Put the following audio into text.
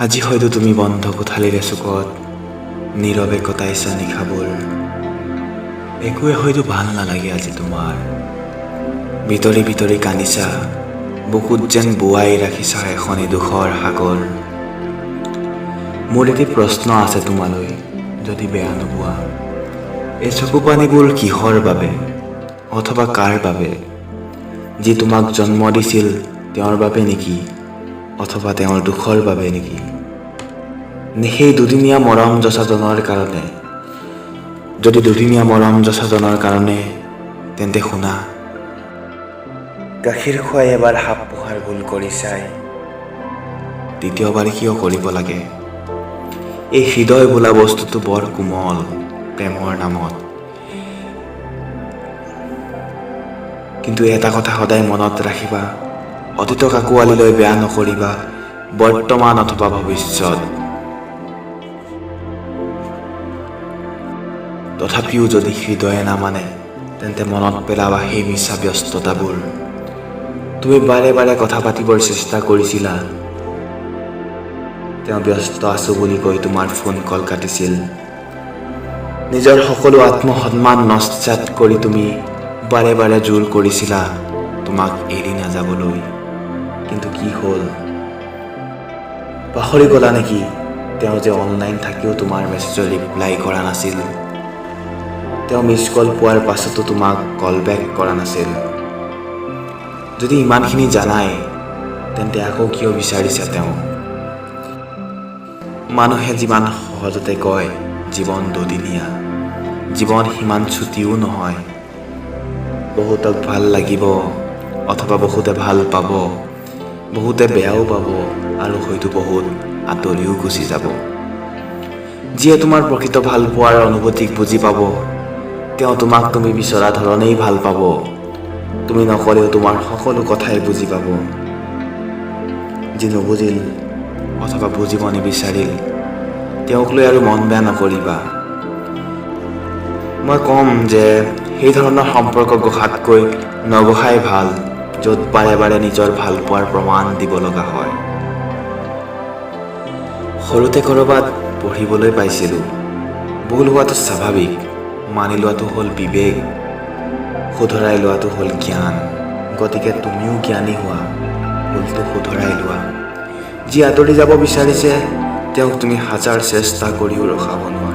আজি হয়তো তুমি বন্ধ কোঠালিৰ এচুকত নীৰৱে কটাইছা নিশাবোৰ। একোৱে হয়তো ভাল নালাগে আজি তোমাৰ। ভিতৰি ভিতৰি কান্দিছা, বুকুত যেন বোৱাই ৰাখিছা এখনি দুখৰ সাগৰ। মোৰ এটি প্ৰশ্ন আছে তোমালৈ, যদি বেয়া নোপোৱা। এই চকুপানীবোৰ কিহৰ বাবে অথবা কাৰ বাবে? যি তোমাক জন্ম দিছিল তেওঁৰ বাবে নেকি, অথবা তেওঁৰ দুখৰ বাবে নেকি, নে সেই দুদিনীয়া মৰম যচাজনৰ কাৰণে? যদি দুদিনীয়া মৰম যচাজনৰ কাৰণে, তেন্তে শুনা, গাখীৰ খুৱাই এবাৰ সাপ পোহাৰ ভুল কৰিছাই, দ্বিতীয়বাৰ কিয় কৰিব লাগে? এই হৃদয় বোলা বস্তুটো বৰ কোমল প্ৰেমৰ নামত। কিন্তু এটা কথা সদায় মনত ৰাখিবা, অতীতক আঁকোৱালি লৈ বেয়া নকৰিবা বৰ্তমান অথবা ভৱিষ্যত। তথাপিও যদি হৃদয়ে নামানে, তেন্তে মনত পেলাবা সেই মিছা ব্যস্ততাবোৰ। তুমি বাৰে বাৰে কথা পাতিবৰ চেষ্টা কৰিছিলা, তেওঁ ব্যস্ত আছো বুলি কৈ তোমাৰ ফোন কল কাটিছিল। নিজৰ সকলো আত্মসন্মান নস্যাৎ কৰি তুমি বাৰে বাৰে জোৰ কৰিছিলা তোমাক এৰি নাযাবলৈ। কিন্তু কি হ'ল? পাহৰি গ'লা নেকি তেওঁ যে অনলাইন থাকিও তোমাৰ মেছেজৰ ৰিপ্লাই কৰা নাছিল? তেওঁ মিছ কল পোৱাৰ পাছতো তোমাক কল বেক কৰা নাছিল। যদি ইমানখিনি জানাই, তেন্তে আকৌ কিয় বিচাৰিছা তেওঁ? মানুহে যিমান সহজতে কয় জীৱন দুদিনীয়া, জীৱন সিমান চুটিও নহয়। বহুতক ভাল লাগিব অথবা বহুতে ভাল পাব, বহুতে বেয়াও পাব আৰু হয়তো বহুত আঁতৰিও গুচি যাব। যিয়ে তোমাৰ প্ৰকৃত ভাল পোৱাৰ অনুভূতিক বুজি পাব, তেওঁ তোমাক তুমি বিচৰা ধৰণেই ভাল পাব। তুমি নক'লেও তোমাৰ সকলো কথাই বুজি পাব। যি নুবুজিল অথবা বুজিব নিবিচাৰিল, তেওঁক লৈ আৰু মন বেয়া নকৰিবা। মই ক'ম যে সেই ধৰণৰ সম্পৰ্ক গঢ়াতকৈ নগঢ়াই ভাল, য'ত বাৰে বাৰে নিজৰ ভাল পোৱাৰ প্ৰমাণ দিব লগা হয়। সৰুতে ক'ৰবাত পঢ়িবলৈ পাইছিলোঁ, ভুল হোৱাটো স্বাভাৱিক, মানি লোৱাটো হ'ল বিবেক, শুধৰাই লোৱাটো হ'ল জ্ঞান। গতিকে তুমিও জ্ঞানী হোৱা, ভুলটো শুধৰাই লোৱা। যি আঁতৰি যাব বিচাৰিছে, তেওঁক তুমি হাজাৰ চেষ্টা কৰিও ৰখাব নোৱাৰা।